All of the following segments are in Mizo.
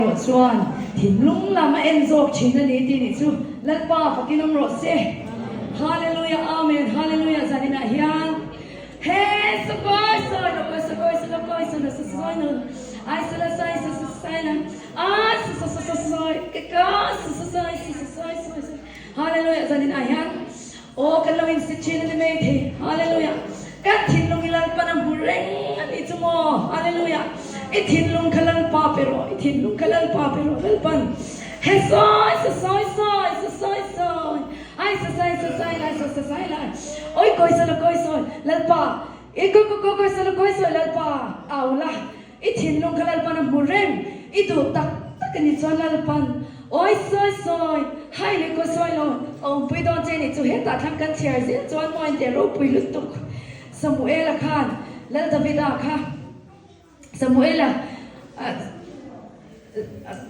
Erawh chuan thinlung lam a en zawk thin a ni tih nih chu Lalpa fakin awm rawh se. Hallelujah Amen Hallelujah zaninah hian he sakawi sawi lo kawi sakawi sa lo kawi sa lo sa sawi lo ai sa la sai sa sa sai la a sa sa sa sa sawi ke ka sa sa sai sa sa sawi sawi sawi Hallelujah zaninah hian Aw kan lo insit thin a ni mai thei. Hallelujah. Kan thinlung i Lalpan a hmu reng a nih chu maw. Hallelujah. I thinlung kha Lalpa pe rawh, i thinlung kha Lalpa pe rawh. Lalpan he sawi sa sawi sawi sa sawi sawi ai sa sai sa sai lai sa sa sai lai oi kawi sa la kawi sawi Lalpa i ko ko ko kawi sa la kawi sawi Lalpa au la. I thinlung kha Lalpan a hmu reng, i duh tak tak a ni chuan Lalpan, Awi sawi sawi, hai leh kaw sawi lo, a awmpui dawn che nih chu hetah thlang kan chhiar zel chuan maw inteh ropui lutuk. Samuela khan Lal Davida kha Samuela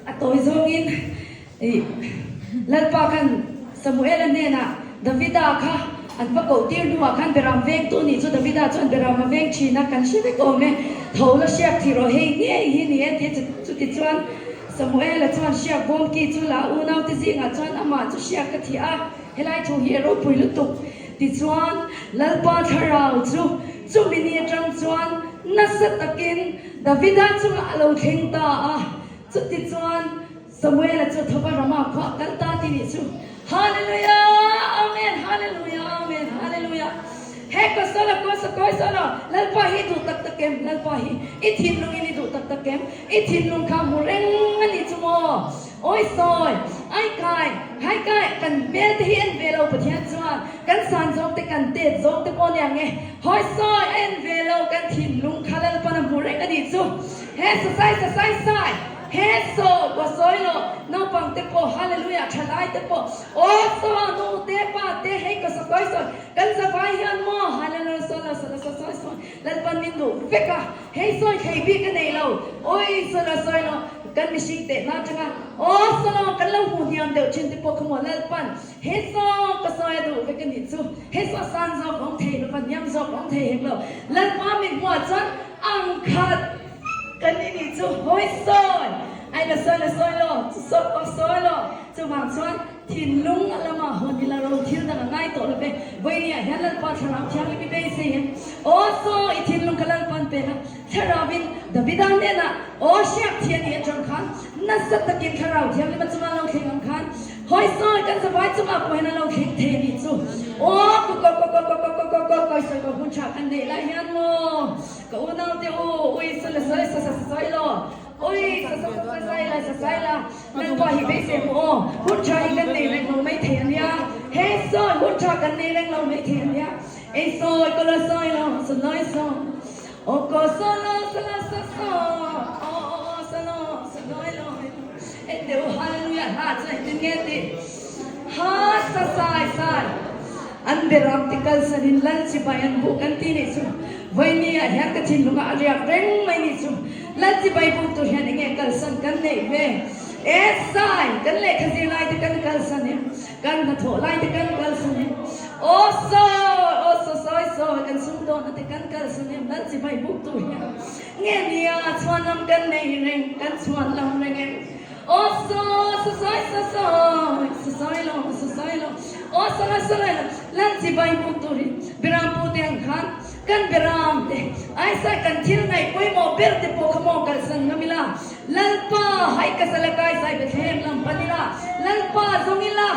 a tawi zawngin Lalpa khan Samuela hnenah Davida kha an va koh tir hnuah khan Beram vengtu nih chu Davida chuan Beram a veng thin a, kan hre vek awm e, tho la hriak thih rawh hei ngei hi ni e tia chuti chuan Samuela chuan hriak bawm ki chu la unaute zingah chuan amah chu hriak ka thih a, helai thu hi a ropui lutuk tichuan Lalpa thlarau chu chumi ni atang chuan nasa takin Davida chungah a lo thleng ta a, chutichuan Samuela chu thawk a Rama khuah kal ta ti nih chu. Hallelujah! Amen! Hallelujah! Amen! Hallelujah! He ka sawla ko sa kawi sawla Lalpa hi duh tak tak em? Lalpa hi i thinlung in i duh tak tak em? I thinlung kha hmu reng a nih chu maw? Awi sawi, ai kai, hai kai, kan hmel te hi en ve lo Pathian chuan kan san zawng te kan tet zawng te pawh nia nge hawi sawi a en ve lo kan thinlung kha Lalpan a hmu reng a nih chu. He sa sai sa sai sai. He saw ka sawi lo, naupang te pawh Hallelujah thalai te pawh aw saw nu te pa te hei ka sa kawi sawi kan zavai hian maw Hallelujah saw la saw la saw sawi sawi Lalpan min duh vek a hei sawi thei bik a nei lo awi saw la sawi lo kan mihring teh hna tanga aw saw lo kan lo hmuh hniam deuh thin te pawh kha maw Lalpan he saw ka sawi a duh vek a nih chu he saw san zawk awm thei lo va hniam zawk awm thei hek lo Lalpa min hmuah chuan ang khat Kan ni nih chu hawi sawi ai la sawi la sawi lo, chu sawi pawh sawi lo. Chuvang chuan thinlung a lama hawn ila ro thil dang a ngai tawh lo ve. Vawinia hian Lalpa Thlarau Thianghlim i beisei em? Aw saw i thinlung kha Lalpa'n pek a, Thlarauin Davida hnenah aw hriak thi a nih atang khan nasa takin Thlarau Thianghlim a chunga lo thleng ang khan hawi sawi kan zavai chungah pawh hian a lo thleng thei a nih chu. Aw ku ko ko ko ko ko ko ko ko kawi sawi ko hun tha kan neih lai hian maw Ka unau te u, ui sa la sawi sa sa sawi lo, ui sa sa sa sai la sa sai la, Lalpa hi beisei mu aw, hun tha hi kan nei reng lo mai thei a nia, he sawi hun tha kan nei reng lo mai thei a nia, ei sawi ko la sawi lo sa lawi saw, aw ko saw lo sa la sa saw, aw aw aw sa lo sa lawi lawi, en teh u hallelujah hla chu engtin nge tih, ha sa sai sai. An beram ti kalsan in lal chibai an buk an ti nih chu Vawiini ah hian ka thinlung ah a riak reng mai nih chu Lal chibai buk tur hian enge kalsan kan neih ve e sai kan lehkha zir lai te kan kalsan em kan hnathawh lai te kan kalsan em aw sawi aw saw sawi sawi kan sumdawnna te kan kalsan em lal chibai buk tur hian nge nia chhuanlam kan nei reng kan chhuanlam reng em. Aw saw saw sawi saw sawi saw sawi lo saw sawi lo aw saw la saw la lan chibai hmuh turin Beram pu te ang khan kan Beram te aisa kan thil ngaih pawimawh ber te pawh kha maw kalsan ngam ila Lalpa hai ka sala kai sai Bethlehem lam pan ila Lalpa zawng ila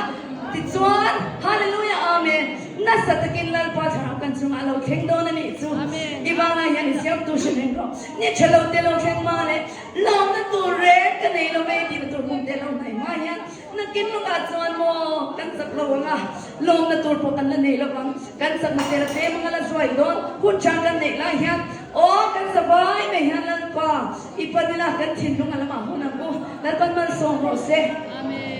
tichuan Hallelujah Amen nasa takin Lalpa thlarau kan chungah a lo thleng dawn a nih chu i vanglai hian i siamtu hre reng rawh ni tha lo te lo thleng ma le Lawmna tur reng ka nei lo ve tihna tur hmun te lo hnaih hma hian nakin lawkah chuan maw kan chak lo ang a, lawmna tur pawh kan la nei lo vang. Kan chakna te la tlem anga la zuai dawn hun chang kan neih lai hian aw kan za vai mai hian Lalpa i pan ila kan thinlung a lamah hun ang u. Lalpan malsawm rawh se. Amen.